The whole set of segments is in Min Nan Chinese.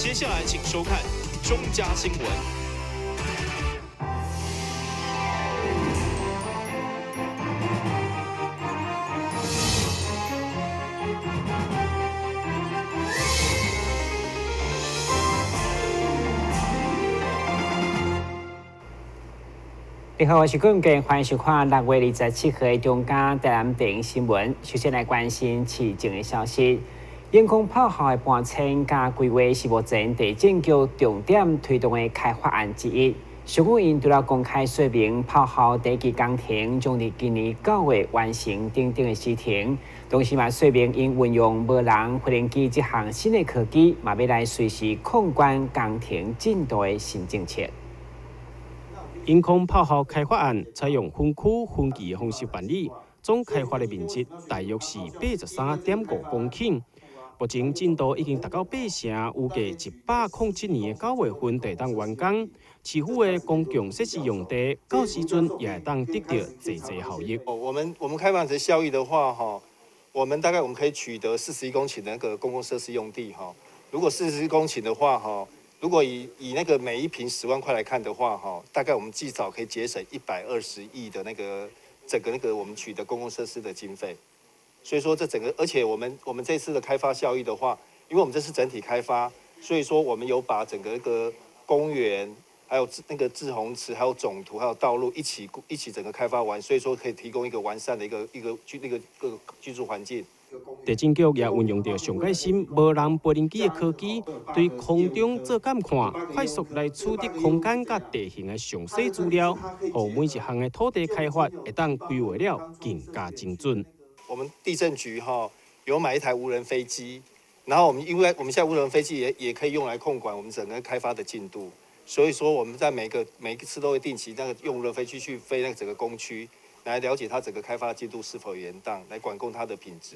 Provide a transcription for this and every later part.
接下來請收看中嘉新聞。你好，我是郭建，歡迎收看6月27號的中嘉台南電新聞。首先來關心市政的消息。永康炮校的搬遷佮規劃是目前地政局重點推動的開發案之一。商務院除了公開說明炮校第一期工程將佇今年9月完成等等的事情，同時嘛說明𪜶運用無人飛行機這項新的科技，嘛欲來隨時控管工程進度的新政策。永康炮校開發案採用分區分期的方式辦理，總開發的面積大約是83.5公頃。目前進度已經達到八成，預計107年的9月份就會當完工。市府的公共設施用地，到時陣也會當得到濟濟效益。我們開發的效益的話，哈，我們大概我們可以取得41公頃的那個公共設施用地，哈。如果41公頃的話，哈，如果以那個每一坪10萬塊來看的話，哈，大概我們至少可以節省120億的那個整個那個我們取得公共設施的經費。所以說這整個，而且我們這次的開發效益的話，因為我們這是整體開發，所以說我們有把整個一個公園，還有那個滯洪池，還有總圖，還有道路一起整個開發完，所以說可以提供一個完善的一個居那個個居住環境。地政局也運用著上蓋新無人飛行機的科技，對空中做監看，快速來取得空間佮地形的詳細資料，予每一項的土地開發會當規劃了更加精準。我們地政局哈有買一台無人飛機，然後我們因為我們現在無人飛機也可以用來控管我們整個開發的進度，所以說我們在每一次都會定期那個用無人飛機去飛那個整個工區，來了解它整個開發進度是否延宕，來管控它的品質。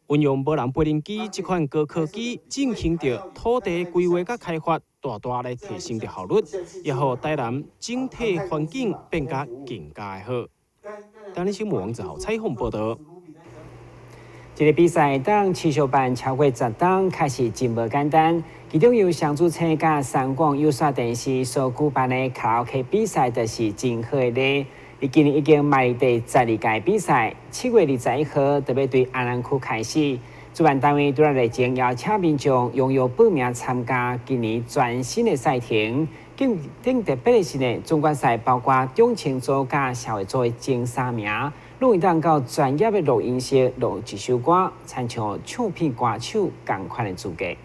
運用無人飛行機這款高科技，進行著土地規劃佮開發，大大來提升著效率，也予台南整體環境變甲更加好。台南新聞王子豪採訪報導。這個比賽當持續辦超過10冬，確實真無簡單。其中由雙子星佮三廣有線電視所舉辦的卡拉 OK 比賽，就是真好的例。伊今年已經邁入第12屆比賽，7月21號特別對安南區開始。主辦單位拄仔熱情邀請民眾踴躍報名參加今年全新的賽程。更更特別的是呢，總決賽包括中青組佮社會組的前三名，攏會當到專業的錄音室錄一首歌，親像唱片歌手仝款的資格。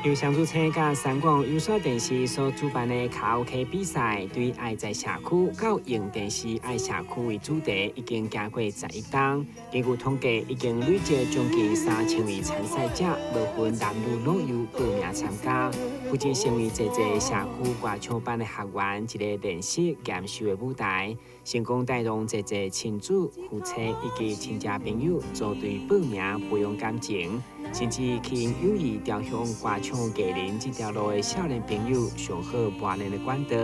由雙子星佮三廣有線電視所主辦的卡拉 OK 比賽，對愛在社區到用電視愛社區為主題，已經行過11冬。根據統計，已經累積將近3000位參賽者，無分男女老幼報名參加。不僅成為濟濟社區歌唱班的學員一個練習驗收的舞台，成功帶動濟濟親子、夫妻以及親戚朋友組隊報名培養感情，甚至吸引有意朝向歌唱藝人這條路的少年朋友上好磨練的管道。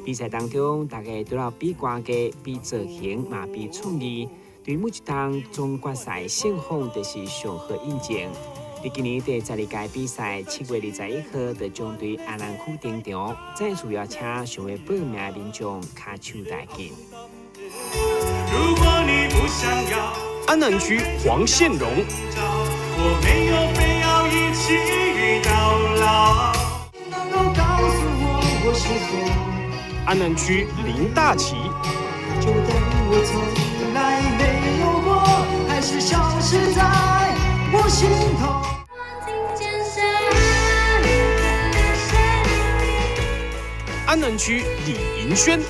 比賽當中，大家除了比歌技、比造型，嘛比創意。對每一冬總決賽勝訪，就是上好印證。佇今年第12屆比賽，7月21號就將對安南區登場，再次邀請想欲報名的民眾跤手來緊。安南區黃憲榮。我沒有非要一起到老。安南區林大旗。就當我從來沒有過，還是消失在我心頭。安南區李銀軒。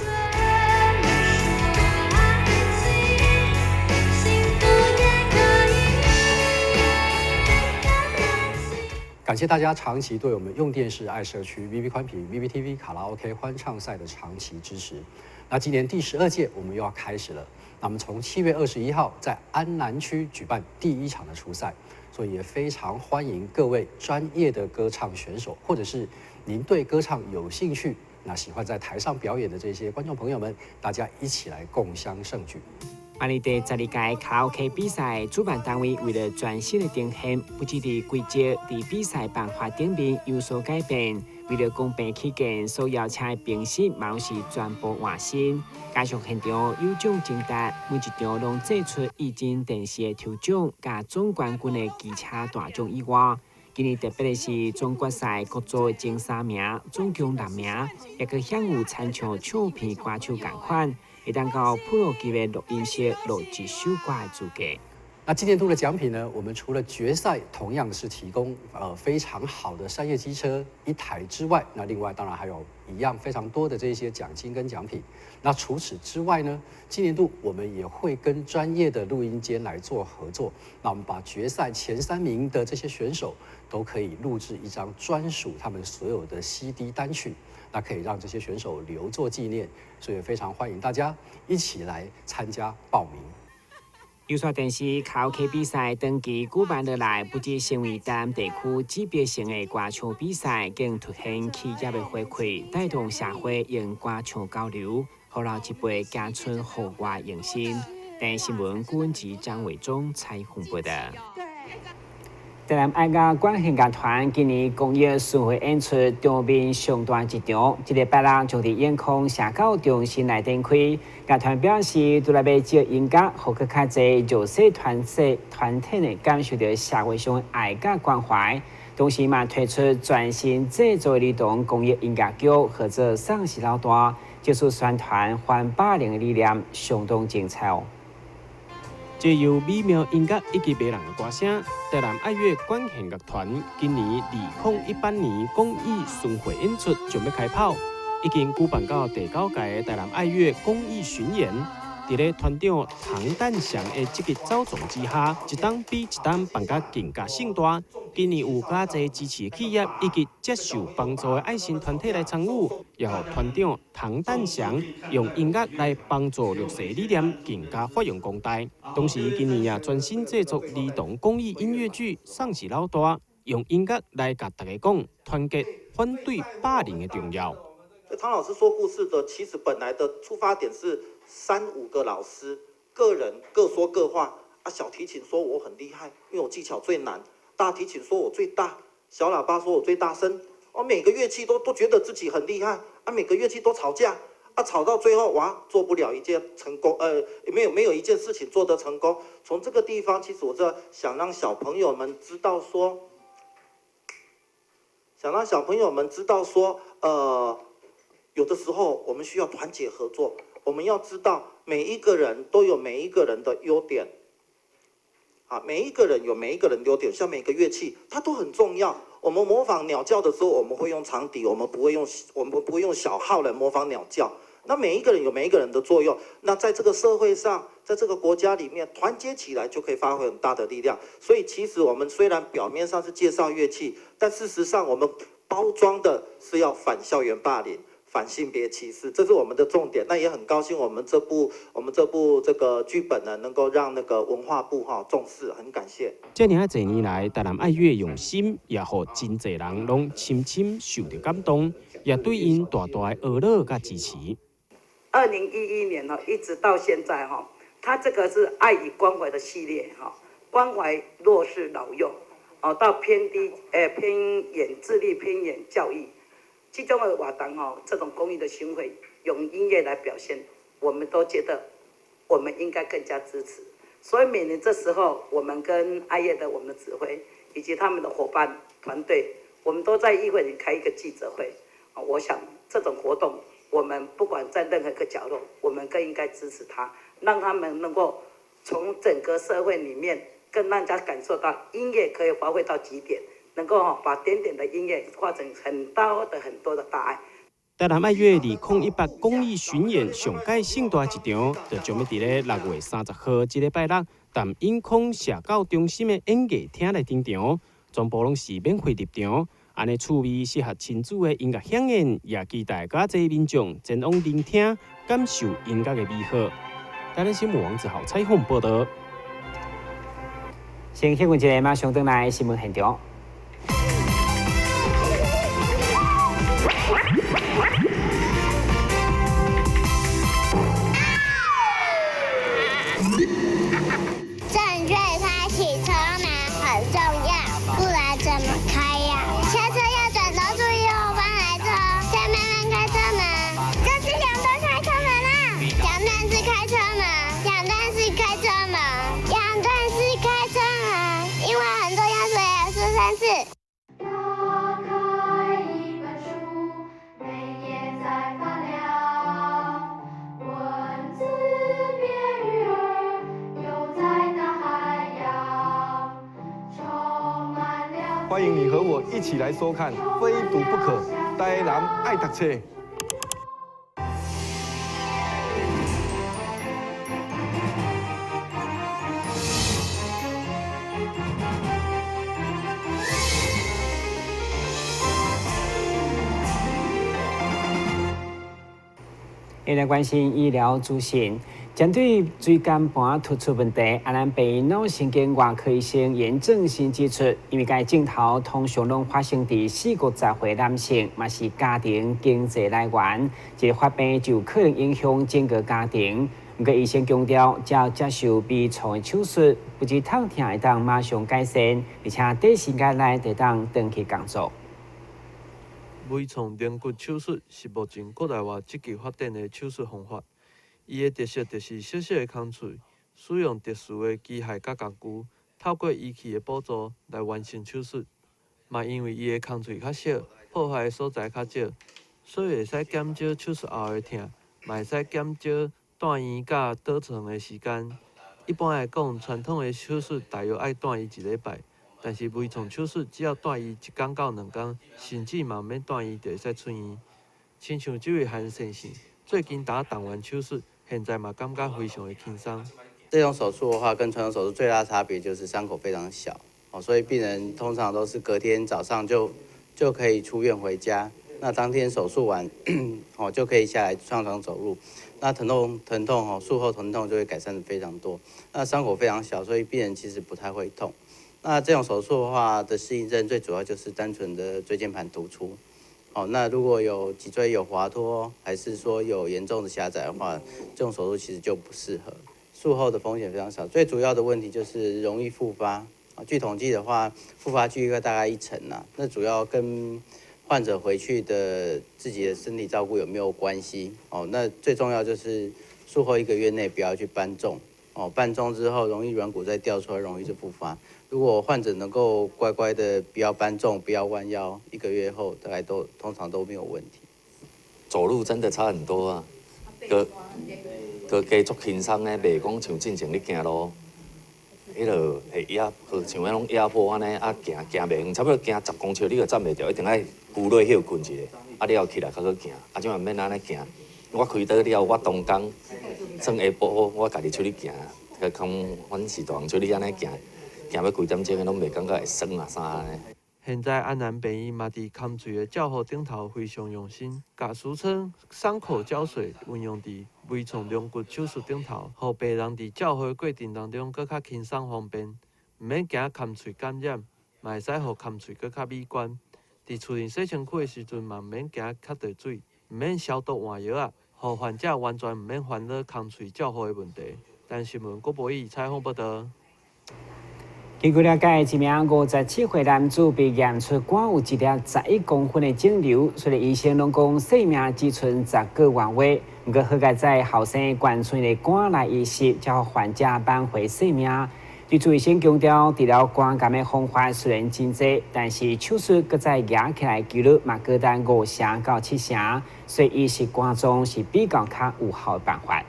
感謝大家長期對我們用電視愛社區 VV 寬頻 VVTV 卡拉 OK 歡唱賽的長期支持。那今年第12屆我們又要開始了。那麼從7月21號在安南區舉辦第一場的初賽，所以也非常歡迎各位專業的歌唱選手，或者是您對歌唱有興趣，那喜歡在台上表演的這些觀眾朋友們，大家一起來共襄盛舉。辦理第12屆卡拉 OK 比賽，主辦單位為了全新的呈現，不只佇規則、佇比賽辦法頂面有所改變。為了公平起見，所邀請的評審嘛攏是全部換新，加上現場有獎徵答，每一場攏祭出液晶電視的抽獎，佮總冠軍的機車大獎以外，今年特別的是總決賽各組的前三名，總共六名，也閣享有親像唱片歌手仝款，會當到普羅級的錄音室錄一首歌的資格。那今年度的獎品呢？我們除了決賽同樣是提供非常好的商業機車一台之外，那另外當然還有一樣非常多的這些獎金跟獎品。那除此之外呢，今年度我們也會跟專業的錄音間來做合作。那我們把決賽前三名的這些選手都可以錄製一張專屬他們所有的 CD 單曲，那可以讓這些選手留作紀念。所以非常歡迎大家一起來參加報名。有線電視卡拉 OK 比賽長期舉辦落來，不只成為台南地區指標性的歌唱比賽，更凸顯企業的回饋，帶動社會用歌唱交流，予老一輩行出戶外迎新。台視新聞顧文吉、張偉忠採訪報導。台南愛樂管弦樂團今年公益巡迴演出場面上大一場，這禮拜六將佇永康社教中心來展開。樂團表示，除了欲藉音樂，予閣較濟弱勢團體呢感受著社會上的愛佮關懷，同時嘛推出全新製作的兒童公益音樂劇，號做《喪是老大》，這次宣傳反霸凌的理念，相當精彩哦。藉由美妙音樂以及迷人的歌聲，台南愛樂管弦樂團今年2018年公益巡迴演出將欲開跑，已經舉辦到第九屆的台南愛樂公益巡演。佇咧團長唐旦祥的積極走動之下，一冬比一冬辦甲更加盛大。今年有較濟支持企業以及接受幫助的愛心團體來參與，也予團長唐旦祥用音樂來幫助弱勢理念更加發揚光大。同時，今年也全新製作兒童公益音樂劇《喪是老大》，用音樂來共大家講團結、反對霸凌的重要。唐老師說故事的，其實本來的出發點是三五個老師，個人各說各話。啊，小提琴說我很厲害，因為我技巧最難；大提琴說我最大，小喇叭說我最大聲。哦，每個樂器都覺得自己很厲害，啊，每個樂器都吵架，啊，吵到最後哇，做不了一件成功，沒有一件事情做得成功。從這個地方，其實我這想讓小朋友們知道說，想讓小朋友們知道說，有的時候我們需要團結合作，我們要知道每一個人都有每一個人的優點，啊，每一個人有每一個人的優點，像每個樂器它都很重要。我們模仿鳥叫的時候，我們會用長笛，我們不會用小號來模仿鳥叫。那每一個人有每一個人的作用。那在這個社會上，在這個國家裡面，團結起來就可以發揮很大的力量。所以其實我們雖然表面上是介紹樂器，但事實上我們包裝的是要反校園霸凌、反性別歧視，這是我們的重點。那也很高興，我們這部這個劇本呢，能夠讓那個文化部哈重視，很感謝。這爾濟年來，台南愛樂用心，也予真濟人攏深深受著感動，也對𪜶大大的呵咾佮支持。 2011年哈，一直到現在哈，他這個是愛與關懷的系列哈，關懷弱勢老幼，哦，到偏低偏遠智力偏遠教育。這種的活動吼，這種公益的行為，用音樂來表現，我們都覺得我們應該更加支持。所以每年這時候，我們跟愛樂的我們的指揮以及他們的夥伴團隊，我們都在議會裡開一個記者會。我想這種活動，我們不管在任何一個角落，我們更應該支持他，讓他們能夠從整個社會裡面，更讓大家感受到音樂可以發揮到極點。能夠把點點的音樂化成很多的很多的大愛。台南愛樂2018公益巡演上蓋盛大一場，就將欲佇咧6月30號這禮拜六，佇永康社教中心的演藝廳來登場，全部攏是免費入場。按呢趣味適合親子的音樂饗宴，也期待較濟民眾前往聆聽，感受音樂的美好。台南新聞王子豪採訪報導。先歇睏一下，馬上轉來新聞現場。欢迎你和我一起来收看《非读不可》，台南爱读册。也来关心医疗资讯，针对椎间盘突出问题，阿南病院脑神经外科医生严正新指出，因为该症头通常拢发生伫40、50岁男性，嘛是家庭经济来源，这个发病就可能影响整个家庭。毋过医生强调，只要接受微创的手术，不止痛疼会当马上改善，而且短时间内就当转去工作。微创龙骨手术是目前国内外积极发展的手术方法。伊的特色就是小小的空喙，使用特殊的机械佮工具，透过仪器的辅助来完成手术。嘛因为伊的空喙较小，破坏的所在较少，所以会使减少手术后的疼，嘛会使减少住院佮倒床的时间。一般来讲，传统的手术大约爱住院一礼拜。但是微创手术只要住院1工到2工，甚至嘛毋免住院就会使出院。亲像这位韩先生，最近才动完手术，现在嘛感觉非常的轻松。这种手术的话，跟传统手术最大差别就是伤口非常小，哦，所以病人通常都是隔天早上就可以出院回家。那当天手术完，哦，就可以下来上床走路。那疼痛哦，术后疼痛就会改善得非常多。那伤口非常小，所以病人其实不太会痛。那这种手术的话的适应症最主要就是单纯的椎间盘突出，哦，那如果有脊椎有滑脱，还是说有严重的狭窄的话，这种手术其实就不适合。术后的风险非常少，最主要的问题就是容易复发。啊，据统计的话，复发率大概1成呐。那主要跟患者回去的自己的身体照顾有没有关系？哦，那最重要就是术后1个月内不要去搬重。哦，搬重之后容易软骨再掉出来，容易就复发。如果患者能够乖乖的不要搬重，不要弯腰，1个月后大概都通常都没有问题。走路真的差很多啊，阁加足轻松的，袂讲像进前你行路，彼落会压，像彼拢压迫按呢，啊行行袂远，差不多行10公尺你就站袂著，一定爱久落歇睏一下，啊了后起来较阁行，啊这摆免按呢行。我开刀了，我当工算下晡，我家己出去行，讲阮是大人出去按呢行。行欲几点钟，拢袂感觉会酸啊啥按呢。现在安南病院嘛伫空喙的照护顶头非常用心，共俗称伤口胶水运用伫微创龙骨手术顶头，予病人伫照护的过程当中阁较轻松方便，毋免惊空喙感染，嘛会使予空喙阁较美观。伫厝里洗身躯的时阵嘛毋免惊吸著水，毋免消毒换药仔，予患者完全毋免烦恼空喙照护的问题。但新闻郭博义采访报道。根据了解，一名57岁男子被验出肝有一粒11公分的肿瘤，虽然医生拢讲生命只剩10个月话，毋过好佳哉后生捐出的肝来移植，才予患者挽回生命。对此医生强调，治疗肝癌的方法虽然真济，但是手术阁再压起来几率嘛高达5成到7成，所以移植肝脏是比较较有效的办法。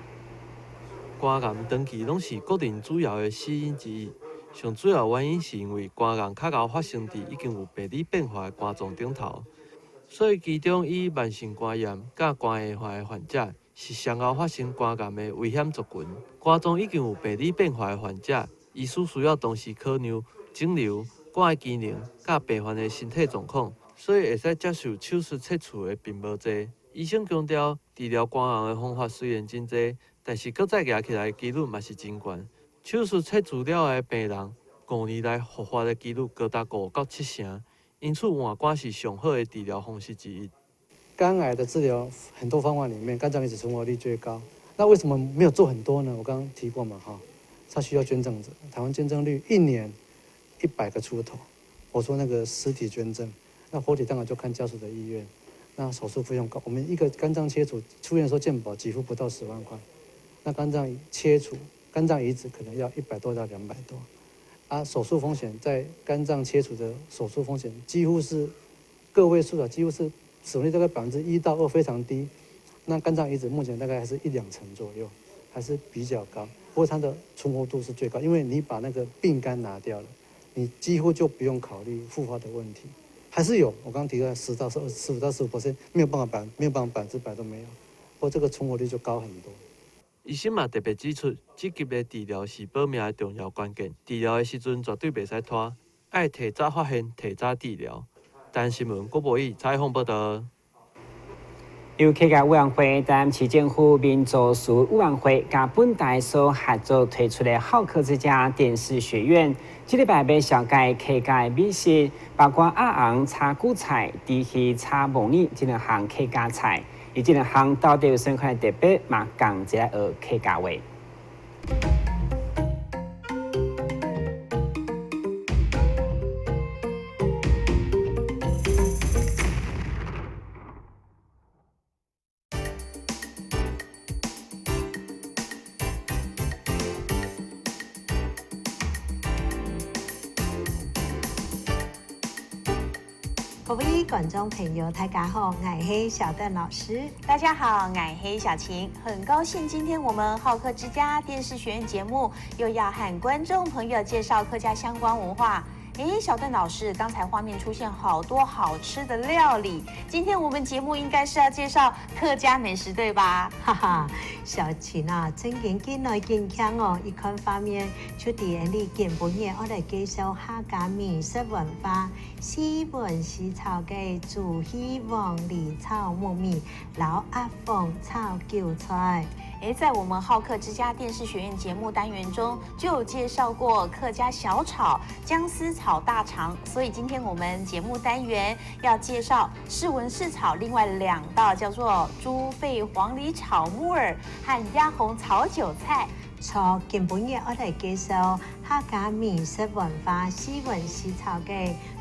肝癌长期拢是国人主要的死因之一。上主要原因是因为肝癌较𠢕发生伫已经有病理变化的肝脏顶头，所以其中以慢性肝炎佮肝硬化的患者是上𠢕发生肝癌的危险族群。肝脏已经有病理变化的患者，医师需要同时考量肿瘤、肝的机能佮病患的身体状况，所以会使接受手术切除的并无济。医生强调，治疗肝癌的方法虽然真济，但是阁再压起来的几率嘛是真悬。手术切除了的病人，5年内复发的几率高达5到7成，因此换肝是上好的治疗方式之一。肝癌的治疗很多方法里面，肝脏移植存活率最高。那为什么没有做很多呢？我刚刚提过嘛，哈，它需要捐赠者。台湾捐赠率1年100个出头。我说那个尸体捐赠，那活体当然就看家属的意愿。那手术费用高，我们一个肝脏切除出院的时候健保给付不到10万块，那肝脏切除。肝脏移植可能要100多到200多，啊，手术风险在肝脏切除的手术风险几乎是个位数的，几乎是死亡率大概1%到2%，非常低。那肝脏移植目前大概还是1、2成左右，还是比较高。不过它的存活度是最高，因为你把那个病肝拿掉了，你幾乎就不用考慮復發的問題。還是有，我剛剛提到10到15% 沒有辦法沒有辦法100%都沒有，不過這個存活率就高很多。醫生嘛特別指出，這級的治療是保命的重要關鍵。治療的時陣絕對袂使拖，愛提早發現、提早治療。台灣新聞郭博義採訪報道。由客家委員會、台南市政府民族事務委員會佮本台所合作推出的好客之家電視學院，這禮拜欲紹介客家的美食，包括鴨紅炒韭菜、豬魚炒木耳這兩項客家菜，伊這兩項到底有啥款特別？嘛共齊來學客家話。各位觀眾朋友，大家好，𠊎係小鄧老師。大家好，𠊎係小晴，很高興今天我們好客之家電視學院節目又要和觀眾朋友介紹客家相關文化。誒，小鄧老師，剛才畫面出現好多好吃的料理，今天我們節目應該是要介紹客家美食，對吧？哈哈，小晴啊，真緊見來見強哦！一看畫面就佇你今晡日，我來介紹客家美食文化，四文四炒的豬魚黃梨炒木耳，老鴨鳳炒韭菜。誒，在我們好客之家電視學院節目單元中就有介紹過客家小炒、薑絲炒大腸，所以今天我們節目單元要介紹四文四炒另外兩道叫做豬肺黃梨炒木耳和鴨紅炒韭菜。錯，今晡日我來介紹客家美食文化四文四炒的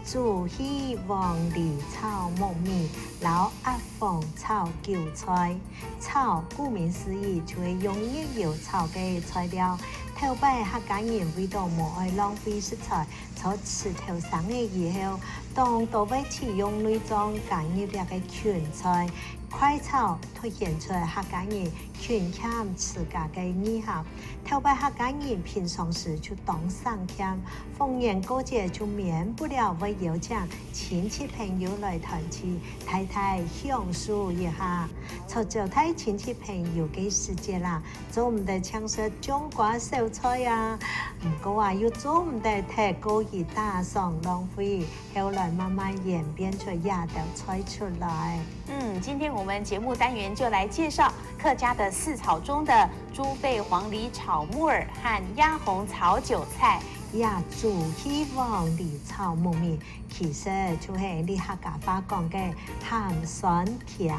豬魚黃梨炒木耳、老鴨鳳炒韭菜。炒顧名思義，就係用熱油炒的材料。頭擺客家人為著無愛浪費食材，在吃頭生的以後，當都會使用內臟加入這个芹菜。快炒凸顯出客家人勤儉持家的內涵。頭擺客家人平常時就當省儉，逢年過節就免不了會邀請親戚朋友來團聚，大大享受一下。在招待親戚朋友的時節啦，總毋得搶食醬瓜小菜啊，毋過啊又總毋得太過於大喪浪費，後來慢慢演變出這道菜出來。嗯，今天我們節目單元就來介紹客家的四炒中的豬肺黃梨炒木耳和鴨紅炒韭菜。呀，豬魚黃梨炒木耳，其實就係你客家話講的鹹酸甜。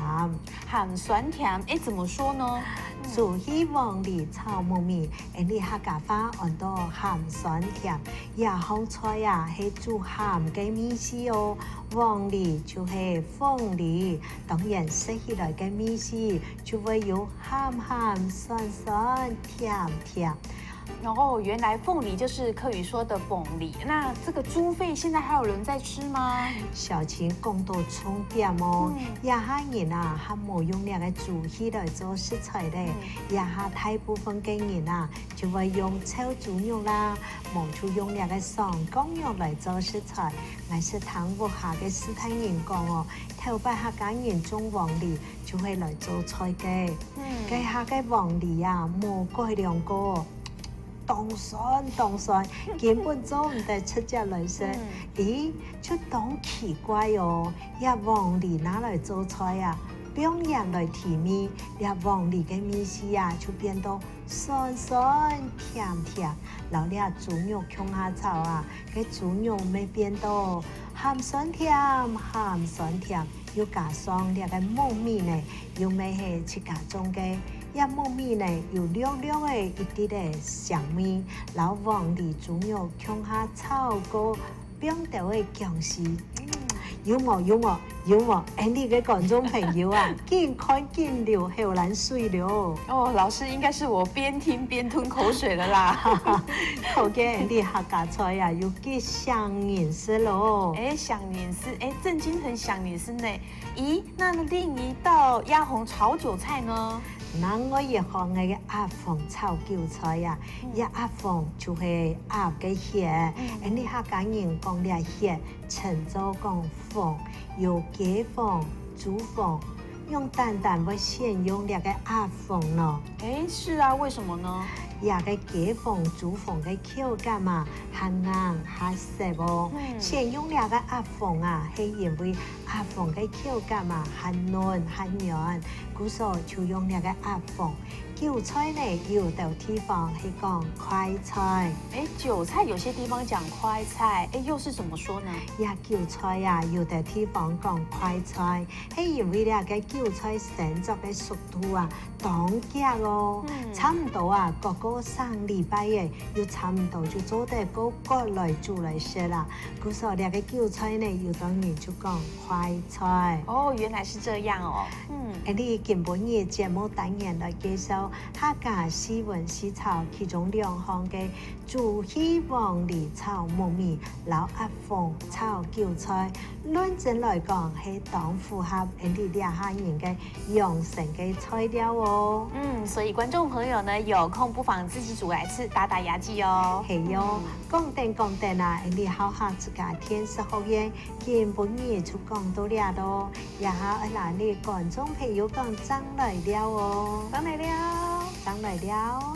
鹹酸甜，誒，怎麼說呢？豬魚黃梨炒木耳，你客家話講到鹹酸甜。這項菜啊，係煮鹹的意思哦。黃梨就係鳳梨，當然食起來的意思就會有鹹鹹酸酸甜甜。哦，原來鳳梨就是客語說的鳳梨。那這個豬肺現在還有人在吃嗎？小晴講到重點哦，這下人啊，還無用這個豬魚來做食材咧。這下大部分的人啊，就會用炒豬肉啦，無就用這個桑薑肉來做食材。𠊎是聽屋下的師太人講哦，頭擺客家人種黃梨就會來做菜的。這下个黃梨啊，無改良過。當酸當酸，根本做毋得出隻來食。咦，就當奇怪哦，這黃梨拿來做菜啊，放鹽來提味，這黃梨的味思啊，就變到酸酸甜甜。然後這豬肉薑下炒啊，个豬肉咪變到鹹酸甜，鹹酸甜，又加上這个木耳呢，又咪係自家種的。這木耳呢，有略略的一啲的香味，然後黃梨豬肉薑下炒過變到的薑絲，有無有無？有無？你个觀眾朋友啊，緊看緊流口蘭水了。哦，老師應該是我邊聽邊吞口水了啦。可見你客家菜啊，有幾想人食咯。哎，想你是哎，正經很想你是呢。咦，那另一道鴨紅炒韭菜呢？那我也行的鴨鳳炒韭菜啊，鴨鳳就是鴨个血，你客家人講的血，稱做講鳳，有雞鳳、豬鳳，用單單會先用兩个鴨鳳咯。哎，是啊，為什麼呢？這个雞鳳、豬鳳个口感啊，較硬較實哦。先用兩个鴨鳳啊，係因為鴨鳳个口感啊，較嫩較軟，故所就用兩个鴨鳳。韭菜呢，有的地方係講快菜。哎，韭菜有些地方講快菜，哎，又是怎麼說呢？呀，韭菜啊，有的地方講快菜，係因為這个韭菜生長的速度啊，當急哦，差唔多啊，各個三禮拜的，又差唔多就做得個割來煮來食啦。故所這个韭菜呢，有當人就講快菜。哦，原來是這樣哦。嗯，你今晡日節目單元來介紹客家四文四炒，其中兩項个豬血黃梨炒木耳、老鴨鳳炒韭菜，論真來講係當符合你兩下人个養生个菜料哦。嗯，所以觀眾朋友呢，有空不妨自己煮來吃，打打牙祭哦。係喲，講定講定啊，你好客之家電視學院今晡日就講到這咯，也好嗱你觀眾朋友講張來了哦，張來了，張來了。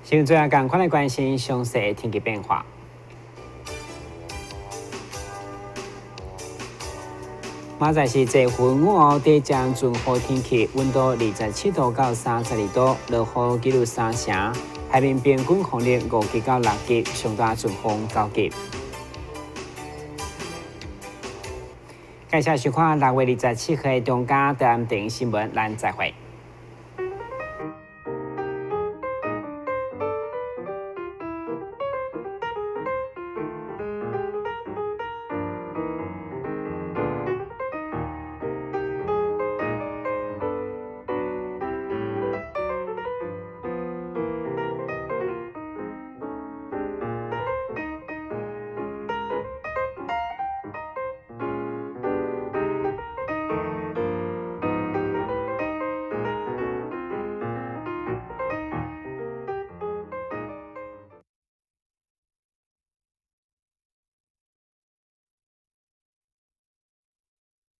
現在趕快來關心詳細的天氣變化。馬仔是這份午後底將轉好天氣，溫度27度到32度，落雨幾率3成，海面平均風力5級到6級，上大陣風9級。感謝收看6月27號中嘉台南新聞，咱再會。